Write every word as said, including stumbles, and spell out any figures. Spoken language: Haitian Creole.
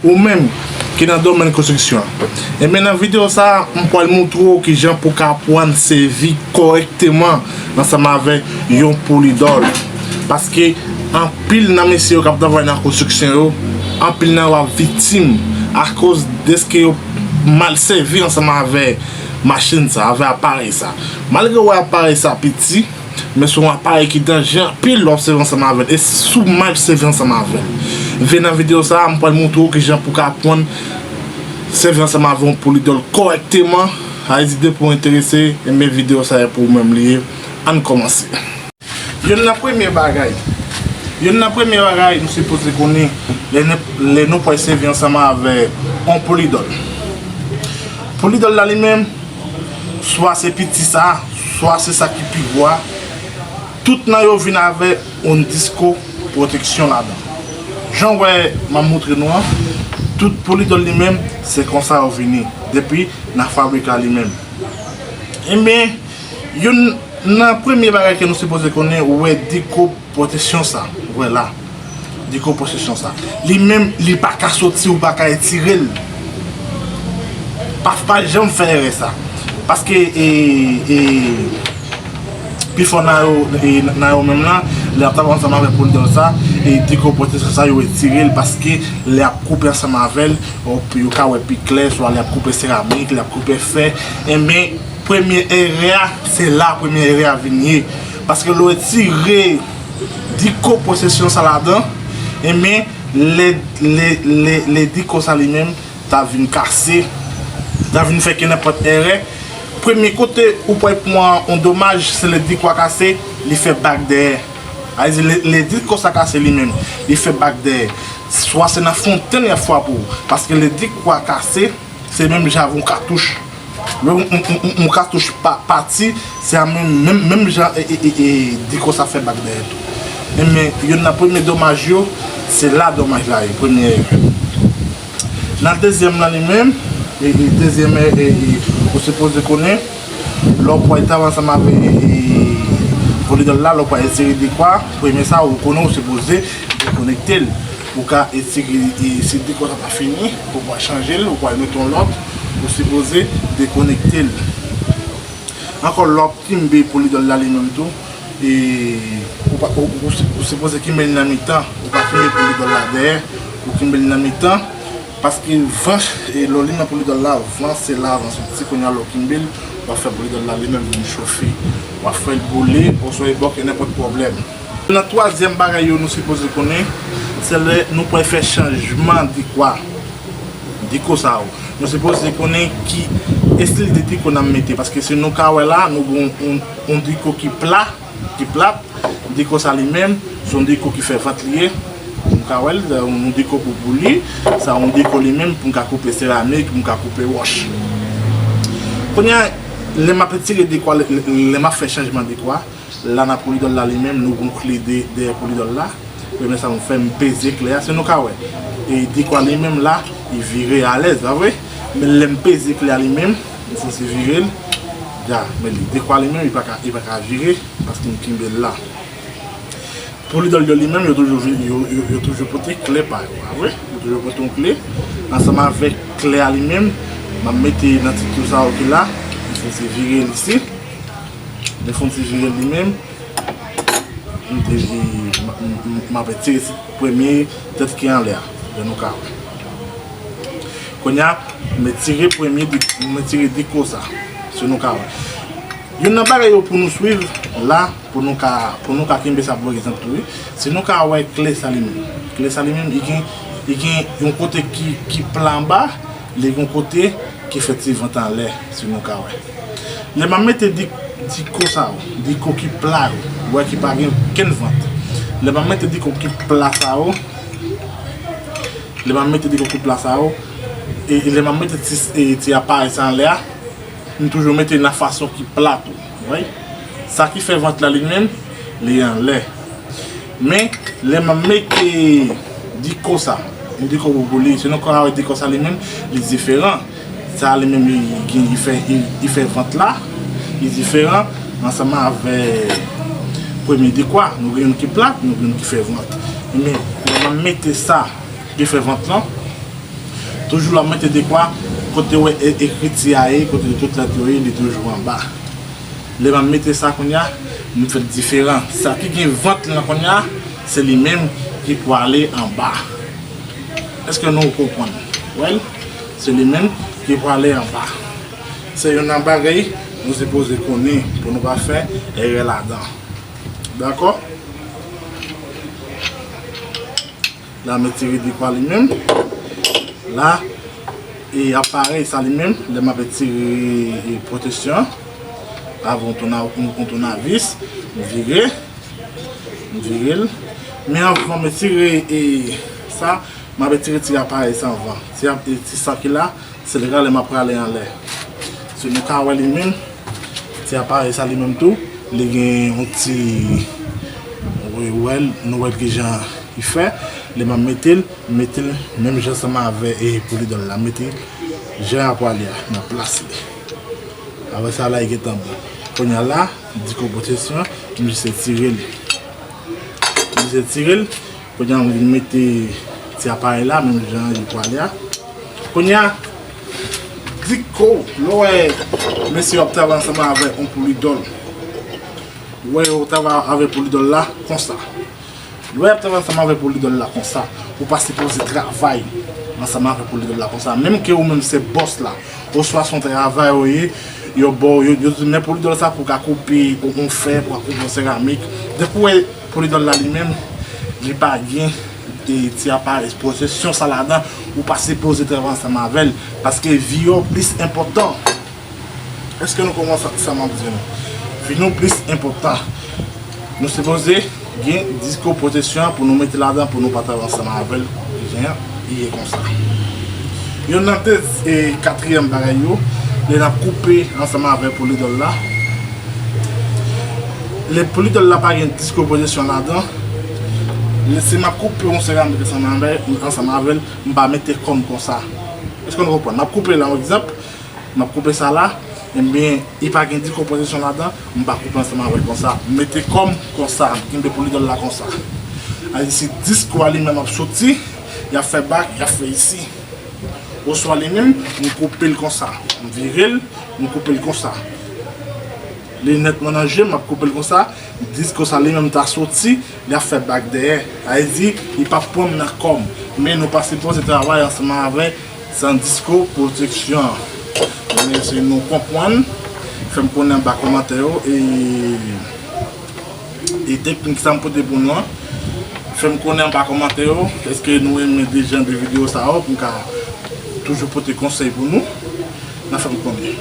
Ou menm ki nan domèn konstriksyon an. Ebyen, nan videyo sa a, m pral moutre w kijan pou w ka aprann sèvi kòrèkteman ansanm avèk yon polidòl. Paske anpil nan mesye yo k ap travay nan konstriksyon yo, anpil nan yo ap viktim akoz dèske yo mal sèvi ansanm avèk machin sa, avèk aparèy sa. Malgre w wè aparèy sa piti, men se yon aparèy ki danje anpil lè w ap sèvi ansanm avè l. E si w mal sèvi ansanm avè l. Vin nan videyo sa a, m pral moutre w kijan pou w ka aprann sèvi ansanm avè yon polidòl kòrèkteman. Sa vle di depi w enterese, ebyen videyo sa a pou ou menm li ye. Ann kòmanse. Youn nan premye bagay. Youn nan premye bagay nou sipoze konnen lè n-, lè nou pral sèvi ansanm avè yon polidòl. Polidòl la li menm, swa se piti sa, swa se sa ki pi gwo a, tout nan yo vin avè yon disko pwoteksyon ladan. Jan w wè m ap moutre nou an, tout polidòl li menm, se konsa yo vini, depi nan fabrik la li menm. Ebyen, youn nan premye bagay ke nou sipoze konnen, ou wè disko pwoteksyon sa, ou wè la. Disko pwoteksyon sa. Li menm, li pa ka soti, ou pa ka etire l. Pa, pa janm fè erè sa. Paske, e, e, pifò nan yo, e, nan yo menm lan, lè y ap travay ansanm avèk polidòl sa, e, disko pwoteksyon sa, yo etire l paske lè y ap koupe ansanm avè l, yo, yo ka wè pi klè, swa lè y ap koupe seramik, lè y ap koupe fè, enben, premye erè a, se la premye erè a vin ye. Paske lè w retire disko pwoteksyon sa ladan, enben, lè, lè, lè, lè disko sa li menm ta vin kase, ta vin fè ke nenpòt erè. Premye kote ou pral pran yon domaj, se lè disko a kase, li fè bak dèyè. Sa vle di, lè, lè disko sa kase li menm, li fè bak dèyè. Swa se nan fontann y ap frape w, paske lè disko a kase, se menm jan avè yon katouch. Lè yon, yon, yon, yon, yon katouch pa, pati, se a menm, menm, menm jan e, e, e, e, disko sa fè bak dèyè tou. Enben, youn nan premye domaj yo, se la domaj la ye, premye erè. Nan dezyèm lan li menm, e, e, dezyèm, e, e, e, ou sipoze konnen, lè w pral travay ansanm avè, e, e, polidòl la, lè w pral etire disko a, premye sa, ou konnen ou sipoze dekonekte l. Ou ka etire, e, si disko sa pa fini, ou pral chanje l, ou pral mete yon lòt, ou sipoze dekonekte l. Ankò, lè w ap kenbe polidòl la li menm tou, e, ou pa, ou, ou, ou sipoze kenbe l nan mitan, ou pa kenbe polidòl la dèyè, ou kenbe l nan mitan, paske van, e, lè w limen polidòl la, van se la, van soti, kounye a lè w kenbe l, w ap fè polidòl la li menm vin chofe, w ap fè l boule, oswa e ba w nenpòt pwoblèm. Nan twazyèm bagay yo nou sipoze konnen, se lè nou pral fè chanjman disko a. Disko sa yo. Nou sipoze konnen ki estil de disko n ap mete, paske si nou ka wè la, nou gen yon, yon, yon disko ki pla, ki plat. Disko sa li menm, se yon disko ki fè vant li ye. Nou ka wè l, yon disko pou boule. Sa yon disko li menm pou m ka koupe seramik, pou m ka koupe wòch. Kounye a, lè m ap etire disko a, lè, lè, lè m ap fè chanjman disko a, la nan polidòl la li menm, nou gen yon kle de, dèyè polidòl la. Premye sa m fè, m peze kle a, si nou ka wè. E disko a li menm la, li vire alèz, pa vre? Men lè m peze kle a li menm, m santi vire l. Ya, men li, disko a li menm, li pa ka, li pa ka vire, paske m kenbe l la. Polidòl yo li menm, yo toujou vi-, yo, yo, yo toujou pote kle pa yo, pa vre? Yo toujou pote yon kle. Ansanm avèk kle a li menm, m ap mete nan ti twou sa yo ki la, m santi vire l isi. Lè fon ti vire li menm, m te, m, m, m, m ap retire ti premye tèt ki anlè a, jan nou ka wè. Kounye a, m retire premye di-, m retire disko sa, si nou ka wè. Youn nan bagay yo pou nou swiv la, pou nou ka, pou nou ka kenbe sa pou egzanp tou, wi. Si nou ka wè kle sa li menm. Kle sa li menm, li gen, li gen yon kote ki, ki pla anba, li gen yon kote ki fè ti vant anlè, si nou ka wè. Lè m ap mete di, disko sa yo, disko ki pla yo, ou wè ki pa gen okenn vant. Lè m ap mete disko ki pla sa yo, lè m ap mete disko ki pla sa yo, e, e lè m ap mete ti, e, ti aparèy sa anlè a, m toujou mete nan fason ki pla tou. Wi. Sa ki fè vant la li menm, li anlè. Men, lè m ap mete disko sa, yon disko pou boule, si nou ka wè disko sa li menm, li diferan. Sa li menm, li, li, li fè, li, li fè vant la, li diferan ansanm avè premye disko a. Nou gen youn ki plat, nou gen youn ki fè vant. Men, lè m ap mete sa ki fè vant lan, Toujou la mete dekwa, kote w wè e- ekriti a ye, kote tout lèt yo ye, li toujou anba. Lè m ap mete sa kounye a, m fè l diferan. Sa ki gen vant lan kounye a, se li menm ki pwale anba. Èske nou konprann? Well, se li menm ki pwale anba. Se youn nan bagay nou sipoze konnen pou nou pa fè erè ladan. Dakò? La, m retire dekwa li menm. La, e aparèy sa li menm, lè m ap retire, e, pwoteksyon an, avè yon touna- yon, yon tounavis, m vire, m vire l. Men anvan m retire, e, sa, m ap retire ti aparèy sa anvan. Ti ap- e, ti sa ki la, se li la lè m ap prale anlè. Si nou ka wè li menm, ti aparèy sa li menm tou, li gen yon ti, wi, wè l, nou wè l ki jan li fè. Lè m ap mete l, m mete l menm jan ansanm avè, e, poulidòl la. M mete l jan y ap prale a, nan plas li. Apre sa la, li gentan bon. Kounye a la, dikopoteksyon, m jis retire l. M jis retire l. Kounye a, m vin mete ti aparèy la, menm jan li prale a. Kounye a, diko, lè w wè mesye yo ap travay ansanm avè yon poulidòl. Ou wè yo travay avè poulidòl la konsa. Lè w ap travay ansanm avè poulidòl la konsa, ou pa sipoze travay ansanm avè poulidòl la konsa. Menm ke ou menm se bòs la, oswa se yon travayè ou ye, yo ba w, yo, yo di men poulidòl sa pou w ka koupe yon, yon fè, pou w ka koupe yon seramik. Depi w wè poulidòl la li menm, li pa gen, e, ti aparèy pwoteksyon sa ladan, ou pa sipoze travay ansanm avè l, paske vi w plis enpòtan. Èske nou konprann sa, sa m ap di nou? Vi nou plis enpòtan. Nou sipoze gen dikopoteksyon an pou nou mete ladan, pou nou pa travay ansanm avè l, jan li ye konsa. Youn nan de, e, katriyèm bagay yo, lè n ap koupe ansanm avè poulidòl la. Lè poulidòl la pa gen dikopoteksyon ladan, lè si m ap koupe yon seramik ansanm avè, ansanm avè l, m pa mete kò m konsa. Èske nou konprann? M ap koupe la, yon egzanp, m ap koupe sa la, ebyen, li pa gen dikopoteksyon ladan, m pa koupe ansanm avè l konsa. M mete kò m konsa, m kenbe poulidòl la konsa. Sa vle di si disko a li menm ap soti, y ap fè bak, y ap fè isi. Oswa li menm, m koupe l konsa. M vire l, m koupe l konsa. Linèt mwen nan je m, m ap koupe l konsa. Disko sa li menm ta soti, li ap fè bak dèyè. Sa vle di, li p ap pran m nan kò m. Men nou pa sipoze travay ansanm avè san disko pwoteksyon an. Men si nou konprann, fè m konnen anba kòmantè yo, e, e teknik sa m pote pou nou an. Fè m konnen anba kòmantè yo, èske nou renmen de jan de videyo sa yo, pou m ka toujou pote konsèy pou nou. N a fè m konnen.